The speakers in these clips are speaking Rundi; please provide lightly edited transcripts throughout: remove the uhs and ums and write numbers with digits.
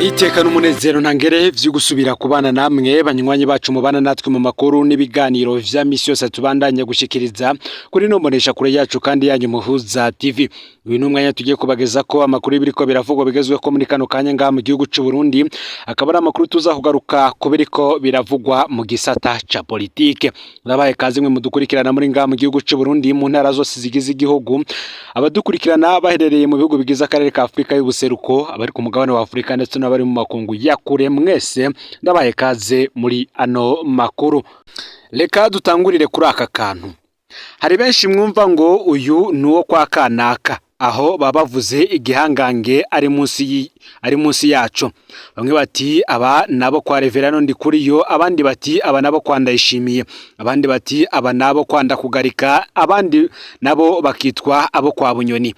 Iteka n'umunezero ntangere vyo gusubira kubana namwe banywanyi bacu mubana natwe mu makuru n'ibiganiro vya misi yose tubandanya gushikiriza kuri no mbonesha kure yacu kandi yanyu Muhuza TV. Uyu ni umwanya tugiye kubageza ko amakuru y'ibiriko biravugwa bigezweho muri kano kanya ngaha mu gihugu c'u Burundi, akaba ari amakuru tuza kugaruka ku biriko biravugwa mu gisata ca politike. Ndabaye kazi mwe mudukurikirana muri ngaha mu gihugu c'u Burundi, mu ntara zose zigize igihugu, abadukurikirana baherereye mu bihugu bigize akarere ka Afrika y'ubuseruko, abari ku mugabane wa Afrika ndetse n'abari mu makungu ya kure, mwese ndabaye kaze muri ano makuru. Reka dutangurire kuri aka kantu. Hari benshi mwumva ngo uyu ni uwo kwa kanaka, aho baba bavuze igihangange ari munsi yaco. Bamwe bati aba nabo kwa Reverano Ndikuriyo, abandi bati aba nabo kwa Ndayishimiye, abandi bati aba nabo kwa Ndakugarika, abandi nabo bakitwa abo kwa Bunyoni.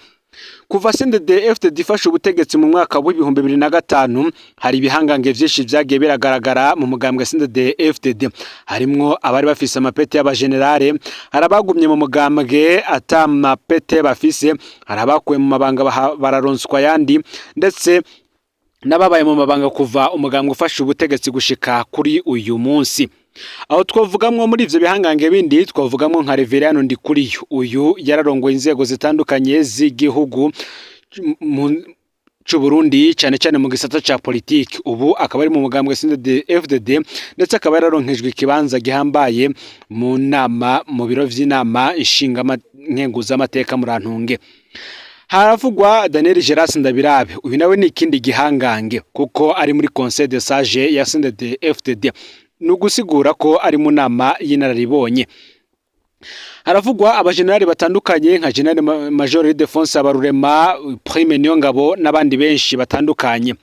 Kuva CNDD FDD ifashe ubutegetsi mu mwaka w'2005, hari ibihangange vyinshi vyagiye biragaragara mu mugambwe CNDD FDD. Harimwo abari bafise amapete y'abagenerale, hari abagumye mu mugambwe ata mapete bafise, hari abakuwe mu mabanga bararonswa ayandi, ndetse n'ababaye mu mabanga kuva umugambwe ufashe ubutegetsi gushika kuri uyu munsi. Aho twavugamwo muri ivyo bihangange bindi, twavugamwo nka Reveriyano Ndikuriyo. Uyu yararongoye inzego zitandukanye z'igihugu c'u Burundi, cane cane mu gisata ca politiki. Ubu akaba ari mu mugambwe CNDD FDD, ndetse akaba yararonkejwe ikibanza gihambaye mu nama, mu biro vy'inama nkenguzamateka, murantunge. Haravugwa Daniel Geras Ndabirabe. Uyu nawe ni ikindi gihangange kuko ari muri Conseil de Sage ya CNDD FDD, ni ugusigura ko ari mu nama y'inararibonye. Haravugwa abajenerali batandukanye nka General Major Ildefonse Habarurema, Prime Niyongabo n'abandi benshi batandukanye.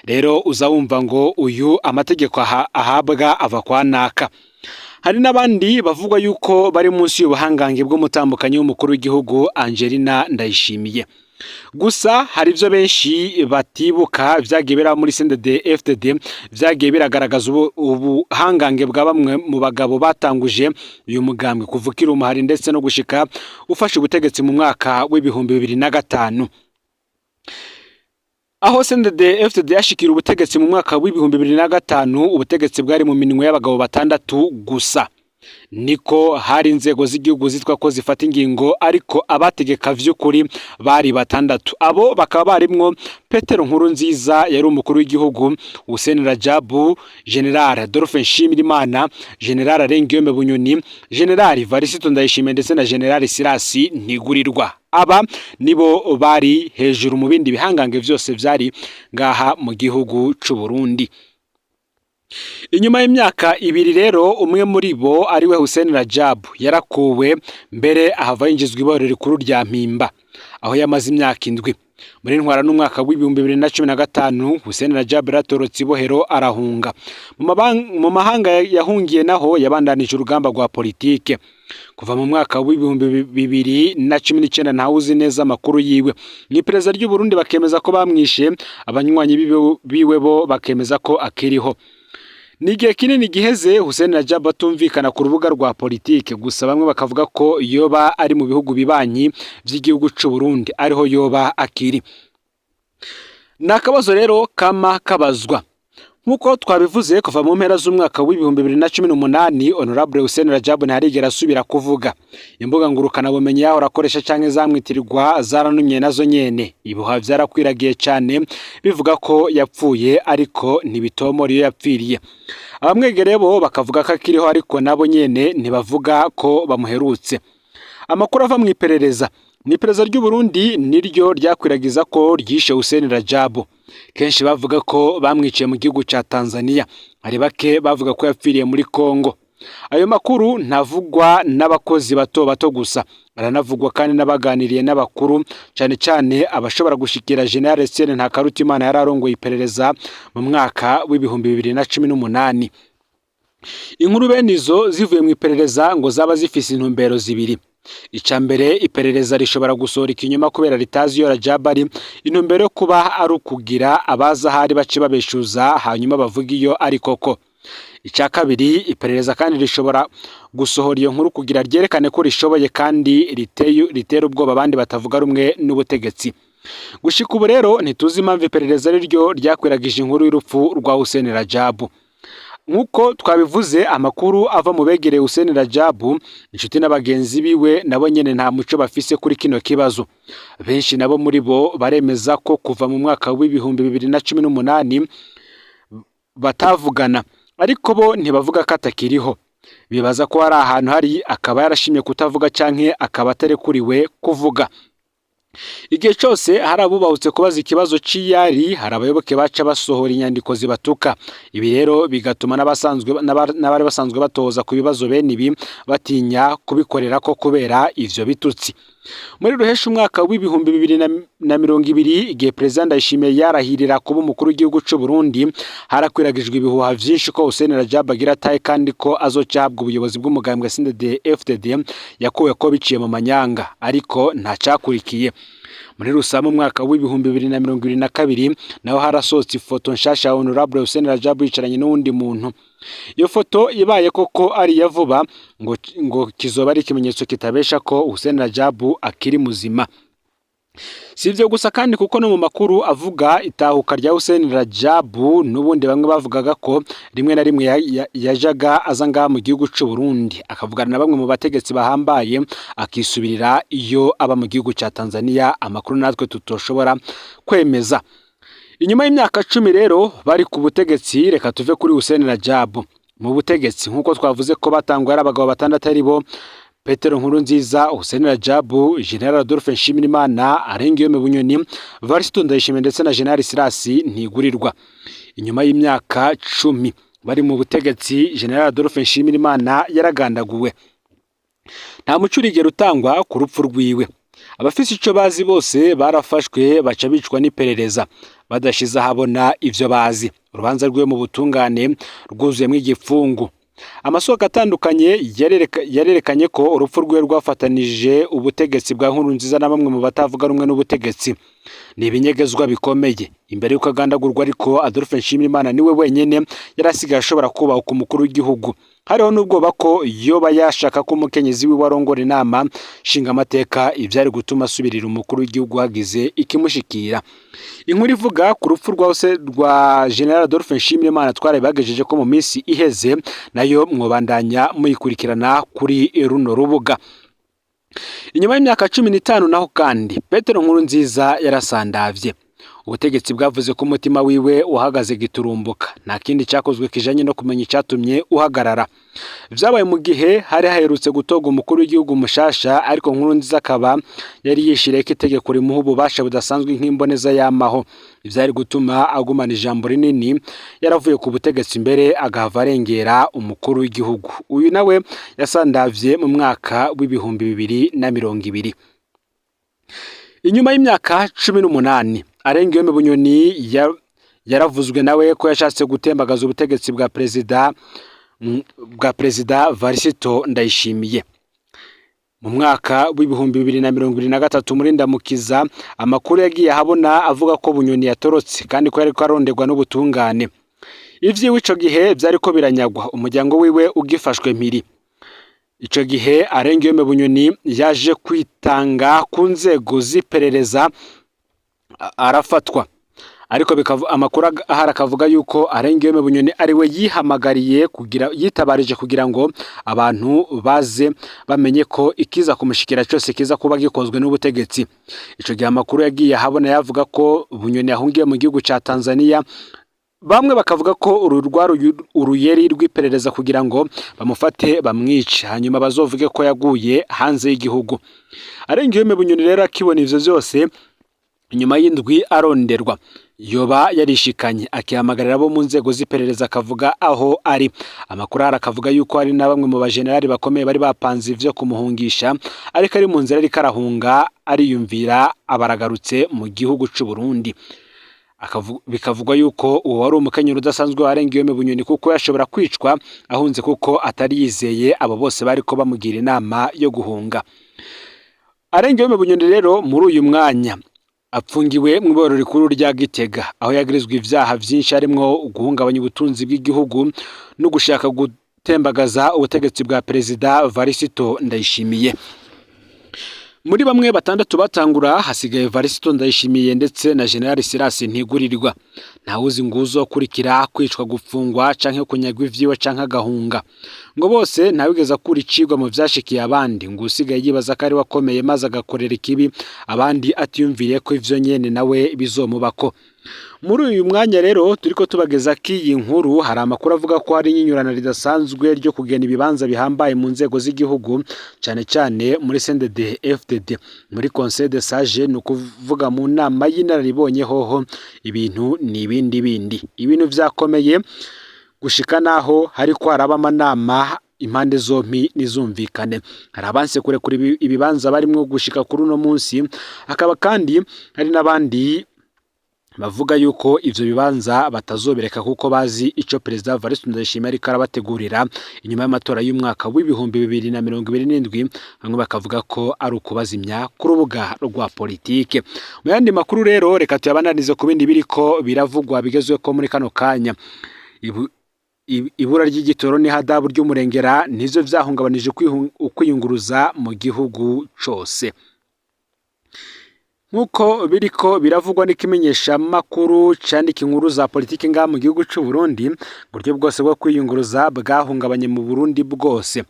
Rero uza wumva ngo uyu amategeko ahabwa ava kwa naka. Hari n'abandi bavugwa yuko bari munsi y'ubuhangange bw'umutambukanyi w'umukuru w'igihugu Angelina Ndayishimiye. Gusa hari ibyo benshi batibuka vyagiye biraba muri CNDD FDD, vyagiye biragaragaza ubuhangange bwa bamwe mu bagabo batanguje uyu mugambwe kuva ukiri umuhari ndetse no gushika ufashe ubutegetsi mu mwaka w'2005. Aho CNDD FDD yashikira ubutegetsi mu mwaka w'2005, ubutegetsi bwari mu minwe y'abagabo batandatu gusa. Niko hari inzego z'igihugu zitwa ko zifata ingingo, ariko abategeka vy'ukuri bari batandatu. Abo bakaba barimwo Petero Nkurunziza yari umukuru w'igihugu, Hussein Rajabu, General Adolphe Nshimirimana, General Alain Guillaume Bunyoni, General Evariste Ndayishimiye ndetse na General Silas Ntigurirwa. Aba nibo bari hejuru mu bindi bihangange vyose vyari ngaha mu gihugu c'u Burundi. Inyuma y'imyaka 2 rero, umwe muri bo ariwe Hussein Rajabu yarakuwe mbere, ahava yinjizwa ibohero rikuru rya Mpimba aho yamaze imyaka 7. Muri ntwara n'umwaka w'2015, Hussein Rajabu yaratorotse ibohero arahunga. Mu mahanga yahungiye naho yabandanije urugamba rwa politike. Kuva mu mwaka w'2019 ntawuzi neza amakuru yiwe. Mw'iperereza ry'u Burundi bakemeza ko bamwishe, abanywanyi biwe bo bakemeza ko akiriho. Ni igihe kinini giheze Hussein Rajab atumvikana ku rubuga rwa politike, gusa bamwe bakavuga ko yoba ari mu bihugu bibanyi vy'igihugu c'u Burundi ariho yoba akiri. Ni akabazo rero kama kabazwa. Nk'uko twabivuze, kuva mu mpera z'umwaka w'2018, Honorable Hussein Rajab ntarigera asubira kuvuga. Imbuga ngurukanabumenyi yahora akoresha canke zamwitirirwa zaranumye nazo nyene. Ibihuha vyarakwiragiye cane bivuga ko yapfuye, ariko ntibitomora iyo yapfiriye. Abamwegereye bo bakavuga ko akiriho, ariko nabo nyene ntibavuga ko bamuherutse. Amakuru ava mw'iperereza, mw'iperereza ry'u Burundi, niryo ryakwiragiza ko ryishe Hussein Rajabu. Kenshi bavuga ko bamwiciye mu gihugu ca Tanzania, hari bake bavuga ko yapfiriye muri Congo. Ayo makuru ntavugwa n'abakozi bato bato gusa, aranavugwa kandi n'abaganiriye n'abakuru, cane cane abashobora gushikira General Etienne Ntakarutimana yari arongoye iperereza mu mwaka w'2018. Inkuru bene izo zivuye mu iperereza ngo zaba zifise intumbero zibiri. Ica mbere, iperereza rishobora gusohora ikinyoma kubera ritazi iyo Rajab ari, intumbero yo kuba ari ukugira abaza ahari bace babeshuza hanyuma bavuga iyo ari koko. Icya kabiri, iperereza kandi rishobora gusohora iyo nkuru kugira ryerekane ko rishoboye kandi ritera ubwoba abandi batavuga rumwe n'ubutegetsi. Gushika ubu rero ntituzi impamvu iperereza ari ryo ryakwiragije inkuru y'urupfu rwa Hussein Rajabu. Nk'uko twabivuze, amakuru ava mu begereye Hussein Rajabu, inshuti n'abagenzi biwe, nabo nyene nta muco bafise kuri kino kibazo. Benshi nabo muri bo baremeza ko kuva mu mwaka w'2018 batavugana, ariko bo ntibavuga ko atakiriho. Bibaza ko hari ahantu hari akaba yarashimye kutavuga canke akaba atarekuriwe kuvuga. Igihe cose hari abubahutse kubaza ikibazo c'iyari, hari abayoboke baca basohora inyandiko zibatuka. Ibi rero bigatuma n'abari basanzwe batoza ku bibazo bene ibi batinya kubikorera ko kubera ivyo bitutsi. Muri ruhesha umwaka w'2020, igihe Perezida Ndayishimiye yarahirira kuba umukuru w'igihugu c'u Burundi, harakwiragijwe ibihuha vyinshi ko Hussein Rajab agira atahe kandi ko azoca ahabwa ubuyobozi bw'umugambwe CNDD-FDD yakuwe ko biciye mu manyanga, ariko nta cakurikiye. Muri Rusama umwaka w'2022 naho harasohotse ifoto nshasha ya Honorable Hussein Rajab yicaranye n'uwundi muntu. Iyo foto ibaye koko ari iya vuba, ngo kizoba ari ikimenyetso kitabesha ko Hussein Rajab akiri muzima. Si ivyo gusa kandi, kuko no mu makuru avuga itahuka rya Hussein Rajab, n'ubundi bamwe bavugaga ko rimwe na rimwe yajaga aza ngaha mu gihugu c'u Burundi akavugana na bamwe mu bategetsi bahambaye, akisubirira iyo aba mu gihugu ca Tanzania, amakuru natwe tutoshobora kwemeza. Inyuma y'imyaka 10 rero bari ku butegetsi, reka tuve kuri Hussein Rajab. Mu butegetsi, nk'uko twavuze ko batanguye ari abagabo batandatu, ari bo Petero Nkurunziza, Hussein Rajabu, General Adolphe Nshimirimana, Alain Guillaume Bunyoni, Varisito Ndayishimiye ndetse na General Silas Ntigurirwa. Inyuma y'imyaka 10 bari mu butegetsi, General Adolphe Nshimirimana yaragandaguwe. Nta muco urigera utangwa ku rupfu rwiwe. Abafise ico bazi bose barafashwe, baca bicwa n'iperereza badashize ahabona ivyo bazi. Urubanza rwiwe mu butungane rwuzuyemwo igipfungu. Amasoko atandukanye yarerekanye ko urupfu rwiwe rwafatanije ubutegetsi bwa Nkurunziza na bamwe mu batavuga rumwe n'ubutegetsi. Ni ibinyegezwa bikomeye. Imbere y'uko agandagurwa ariko, Adolphe Nshimirimana niwe wenyene yari asigaye ashobora kubahuka umukuru w'igihugu. Hariho n'ubwoba ko yoba yashaka ko umukenyezi wiwe arongora inama nshingamateka, ivyari gutuma asubirira umukuru w'igihugu hagize ikimushikira. Inkuru ivuga ku rupfu rwa General Adolphe Nshimirimana twaraye bagejeje ko mu minsi iheze, nayo mwobandanya muyikurikirana kuri runo rubuga. Inyuma y'imyaka 15 naho kandi, Petero Nkurunziza yarasandavye. Ubutegetsi bwavuze ko umutima wiwe uhagaze giturumbuka. Nta kindi cyakozwe kijanye no kumenya icatumye uhagarara. Vyabaye mu gihe hari haherutse gutorwa umukuru w'igihugu mushasha, ariko Nkurunziza akaba yari yishiriye ko itegeko rimuha ububasha budasanzwe nk'imboneza yamaho, ivyari gutuma agumana ijambo rinini yaravuye ku butegetsi, mbere agahava arengera umukuru w'igihugu. Uyu nawe yasandavye mu mwaka w'2020. Inyuma y'imyaka 18, Alain Guillaume Bunyoni yaravuzwe nawe ko yashatse gutembagaza ubutegetsi bwa perezida Varisito Ndayishimiye. Mu mwaka w'2023 muri Ndamukiza, amakuru yagiye ahabona avuga ko Bunyoni yatorotse kandi ko yariko aronderwa n'ubutungane. Ivyiwe ico gihe vyariko biranyagwa, umuryango wiwe ugifashwe mpiri. Ico gihe Alain Guillaume Bunyoni yaje kwitanga ku nzego z'iperereza, arafatwa, ariko amakuru ahari akavuga yuko Alain Guillaume Bunyoni ari we yihamagariye kugira yitabarije kugira ngo abantu baze bamenye ko ikiza kumushikira cyose kiza kuba gikozwe n'ubutegetsi. Ico gihe amakuru yagiye ahabona yavuga ko Bunyoni yahungiye mu gihugu ca Tanzania. Bamwe bakavuga ko uru rwari uruyeri rw'iperereza kugira ngo bamufate bamwice, hanyuma bazovuge ko yaguye hanze y'igihugu. Alain Guillaume Bunyoni rero akibona ivyo vyose, inyuma y'indwi aronderwa, yoba yarishikanye akihamagarira abo mu nzego z'iperereza, akavuga aho ari. Amakuru ahari akavuga yuko hari na bamwe mu bajenerali bakomeye bari bapanze ivyo kumuhungisha, ariko ari mu nzira ariko arahunga ariyumvira abaragarutse mu gihugu c'u Burundi. Bikavugwa yuko uwo wari umukenyero udasanzwe wa Alain Guillaume Bunyoni, kuko yashobora kwicwa ahunze kuko atari yizeye abo bose bariko bamugira inama yo guhunga. Alain Guillaume Bunyoni rero muri uyu mwanya apfungiwe mu ibohero rikuru rya Gitega, aho yagirizwa ivyaha vyinshi harimwo guhungabanya ubutunzi bw'igihugu no gushaka gutembagaza ubutegetsi bwa perezida Varisito Ndayishimiye. Muri bamwe batandatu batangura hasigaye Varisito Ndayishimiye ndetse na General Silas Ntigurirwa. Ntawuzi nguzo kurikira kwicwa, gupfungwa canke kunyagwa ivyiwe canke agahunga. Ngo bose ntawigeze akura icigwa mu vyashikiye abandi, ngo usigaye yibaza ko ari we akomeye maze agakorera ikibi abandi atiyumviriye ko ivyo nyene nawe bizomubako. Muri uyu mwanya rero turiko tubageza ko iyi nkuru, hari amakuru avuga ko hari inyinyurana ridasanzwe ryo kugena ibibanza bihambaye mu nzego z'igihugu, cane cane muri CNDD FDD, muri Conseil des Sages, ni ukuvuga mu nama y'inararibonye. Hoho ibintu ni ibindi bindi, ibintu vyakomeye gushika naho hariko haraba amanama, impande zompi nizumvikane. Hari abanse kurekura ibibanza barimwo gushika kuri uno munsi, hakaba kandi hari n'abandi bavuga yuko ivyo bibanza batazobereka kuko bazi ico Perezida Evariste Ndayishimiye ariko arabategurira inyuma y'amatora y'umwaka w'2027. Bamwe bakavuga ko ari ukubazimya ku rubuga rwa politike. Mu yandi makuru rero, reka tuyabananize ku bindi biriko biravugwa bigezweko muri kano kanya. Ibura ry'igitoro n'ihadabu ry'umurengera nivyo vyahungabanije ukwiyunguruza mu gihugu cose. Nk'uko biriko biravugwa n'ikimenyeshamakuru candika inkuru za politiki ngaha mu gihugu c'u Burundi, uburyo bwose bwo kwiyunguruza bwahungabanye mu Burundi bwose.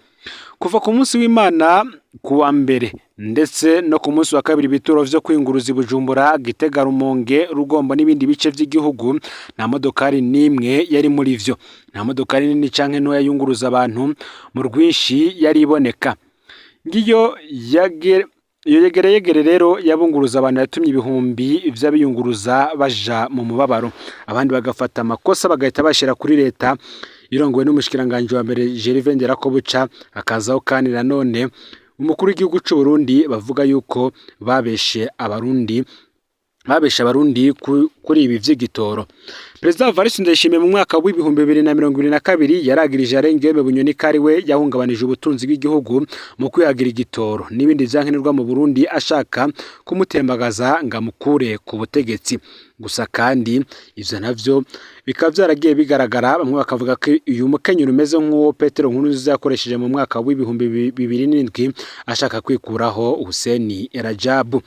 Kuva ku munsi w'Imana, ku wa mbere ndetse no ku munsi wa kabiri, ibituro vyo kwiyunguruza i Bujumbura, Gitega, Rumonge, Rugombo n'ibindi bice vy'igihugu, nta modokari n'imwe yari muri vyo. Nta modokari nini canke ntoya yunguruza abantu mu rwinshi yari iboneka. Ngiyo yage iyo yegereyegere rero yabunguruza abantu yatumye ibihumbi vy'abiyunguruza baja mu mubabaro, abandi bagafata amakosa bagahita bashira kuri leta irongowe n'umushikiranganji wa mbere Gervais Nderakobuca, hakazaho kandi nanone umukuru w'igihugu c'u Burundi, bavuga yuko babeshe abarundi kuri ibi vy'igitoro. Perezida Evariste Ndayishimiye mu mwaka w'2022 yaragirije Alain Guillaume Bunyoni ko ari we yahungabanije ubutunzi bw'igihugu mu kwihagira igitoro n'ibindi vyankenerwa mu Burundi, ashaka kumutembagaza ngo amukure ku butegetsi. Gusa kandi ivyo navyo bikaba vyaragiye bigaragara, bamwe bakavuga ko uyu mukenyero umeze nk'uwo Petero Nkurunziza yakoresheje mu mwaka w'2007 ashaka kwikuraho Hussein Rajabu.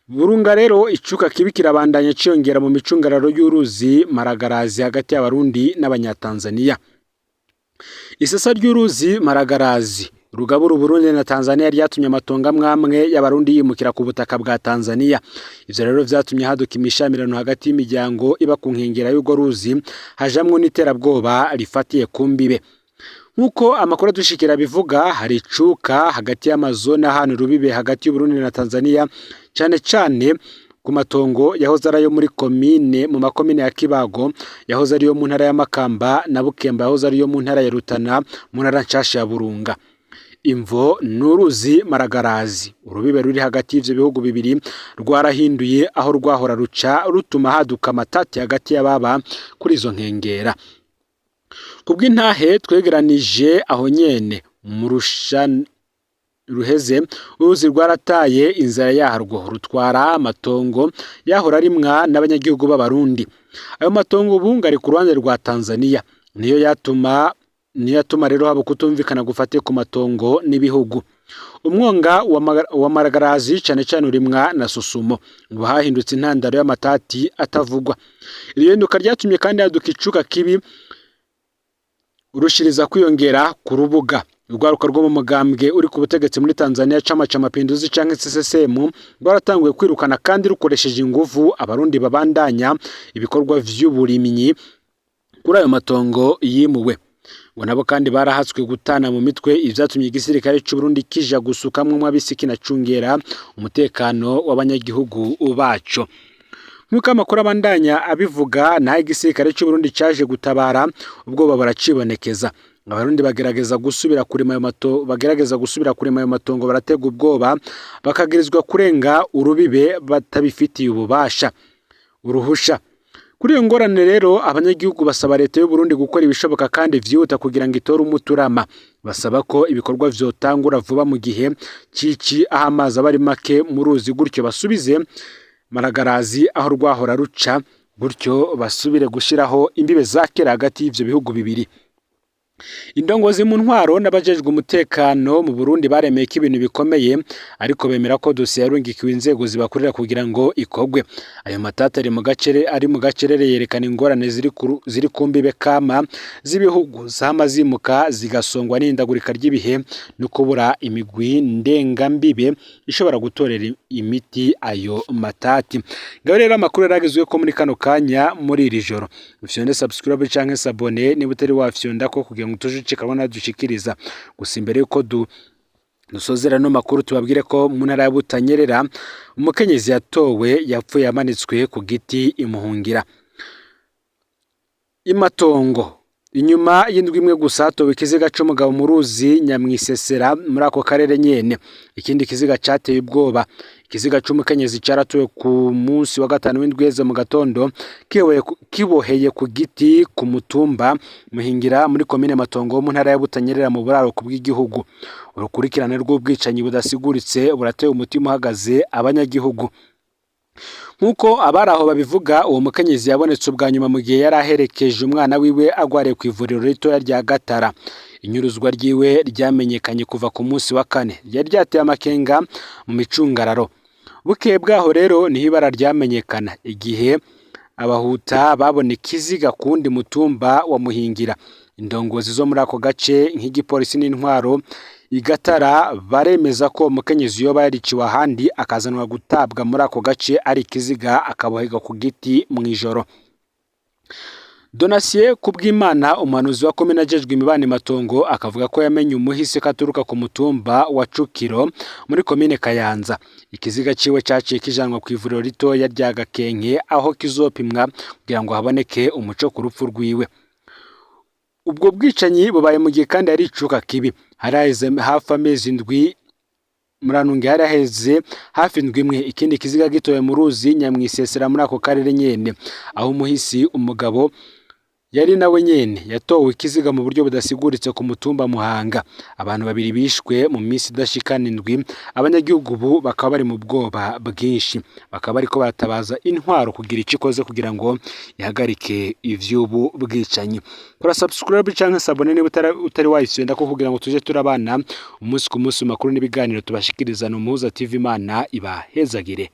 Burunga rero icuka kibi kirabandanya ciyongera mu micungararo y'uruzi Maragarazi hagati y'Abarundi n'Abanyatanzania. Isesa ry'uruzi Maragarazi rugabura Uburundi na Tanzania ryatumye amatongo amwe amwe y'Abarundi yimukira ku butaka bwa Tanzania. Ivyo rero vyatumye haduka imishamirano hagati y'imiryango iba ku nkengera y'urwo ruzi, hajamwo n'iterabwoba rifatiye ku mbibe. Nk'uko amakuru adushikira bivuga, hari icuka hagati y'amazone ahana urubibe hagati y'Uburundi na Tanzania, cane cane ku matongo yahoze ari ayo muri komine, mu makomine ya Kibago yahoze ariyo mu ntara ya Makamba na Bukemba yahoze ariyo mu ntara ya Rutana, mu ntara nshasha ya Burunga. Imvo n'uruzi Maragarazi. Urubibe ruri hagati y'ivyo bihugu bibiri rwarahinduye aho rwahora ruca, rutuma haduka amatati hagati y'ababa kuri izo nkengera. Kubw'intahe twegeranije aho nyene mu ruheze, uruzi rwarataye inzira yarwo, rutwara amatongo yahora arimwa n'abanyagihugu b'Abarundi. Ayo matongo ubu ngo ari ku ruhande rwa Tanzania. Niyo yatuma rero haba kutumvikana gufatiye ku matongo n'ibihugu. Umwonga wa Maragarazi cane cane urimwa na Susumo, ngo hahindutse intandaro y'amatati atavugwa. Iryo hinduka ryatumye kandi haduka icuka kibi urushiriza kwiyongera ku rubuga. Urwaruka rwo mu mugambwe uri ku butegetsi muri Tanzania, Chama cha Mapinduzi canke CCM, rwaratanguye kwirukana kandi rukoresheje inguvu Abarundi babandanya ibikorwa vy'uburimyi kuri ayo matongo yimuwe. Ngo nabo kandi barahatswe gutana mu mitwe, ivyatumye igisirikare c'u Burundi kija gusukamwo abisi kinacungera umutekano w'abanyagihugu baco. Nk'uko amakuru abandanya abivuga, naho igisirikare c'u Burundi caje gutabara, ubwoba buracibonekeza. Abarundi bagerageza gusubira kurima ayo matongo baratega ubwoba, bakagirizwa kurenga urubibe batabifitiye ububasha uruhusha. Kuri iyo ngorane rero, abanyagihugu basaba leta y'u Burundi gukora ibishoboka kandi vyihuta kugira ngo itore umuturama. Basaba ko ibikorwa vyotangura vuba mu gihe cici, aho amazi aba ari make mu ruzi, gutyo basubize Maragarazi aho rwahora ruca, gutyo basubire gushiraho imbibe za kera hagati y'ivyo bihugu bibiri. Indongozi mu ntwaro n'abajejwe umutekano mu Burundi baremeye ko ibintu bikomeye, ariko bemera ko dosiye yarungikiwe inzego zibakorera kugira ngo ikogwe. Ayo matata ari mu gacerere yerekana ingorane ziri ku mbibe kama z'ibihugu zama zimuka zigasongwa n'ihindagurika ry'ibihe no kubura imigwi ndengambibe ishobora gutorera imiti ayo matati. Ngaho rero amakuru yaragezweho ko muri kano kanya muri iri joro. Ufyonde subscribe canke s'abonner niba utari wafyonda ko kugira ngo tujucika dushikiriza. Gusa imbere yuko dusozera no makuru, tubabwire ko mu ntara ya Butanyerera umukenyezi yatowe yapfuye yamanitswe ku giti imuhungira imatongo. Inyuma y'indwi imwe gusa hatowe ikiziga c'umugabo mu ruzi Nyamwisesera muri ako karere nyene. Ikindi kiziga cateye ubwoba, ikiziga c'umukenyezi caratowe ku munsi wa gatanu w'indwi iheze mu gatondo kiboheye ku giti ku mutumba Muhingira muri komine Matongo mu ntara ya Butanyerera mu buraruko bw'igihugu. Urukurikirane rw'ubwicanyi budasiguritse burateye umutima uhagaze abanyagihugu. Nk'uko abari aho babivuga, uwo mukenyezi yabonetse ubwa nyuma mu gihe yari aherekeje umwana wiwe agwariye ku ivuriro ritoya rya Gatara. Inyuruzwa ryiwe ryamenyekanye kuva ku munsi wa kane, ryari ryateye amakenga mu micungararo. Bukeye bwaho rero niho ibara ryamenyekana, igihe abahuta babona ikiziga ku wundi mutumba wa Muhingira. Indongozi zo muri ako gace nk'igipolisi n'intwaro igatara baremeza ko umukenyezi yoba yariciwe ahandi akazanwa gutabwa muri ako gace ari ikiziga, akaboherwa ku giti mw'ijoro. Donatien Kubwimana, umuhanuzi wa komine ajejwe imibano Matongo, akavuga ko yamenye umuhisi ko aturuka ku mutumba wa Cukiro muri komine Kayanza. Ikiziga ciwe caciye kijanwa ku ivuriro ritoya rya Gakenke aho kizopimwa kugira ngo haboneke umuco ku rupfu rwiwe. Ubwo bwicanyi bubaye mu gihe kandi hari icuka kibi. Haraheze hafi amezi 7, murantunge, haraheze hafi indwi imwe ikindi kiziga gitowe mu ruzi Nyamwisesera muri ako karere nyene, aho umuhisi umugabo yari nawe nyene yatowe ikiziga mu buryo budasiguritse ku mutumba Muhanga. Abantu babiri bishwe mu minsi idashikana 7, abanyagihugu ubu bakaba bari mu bwoba bwinshi, bakaba bariko baratabaza intwaro kugira ico ikoze kugira ngo ihagarike ivy'ubu bwicanyi. Kora subscribe canke s'abonner niba utari wayifyonda ko kugira ngo tuje turabana umunsi ku munsi mu makuru n'ibiganiro tubashikiriza. No Muhuza TV, Imana ibahezagire.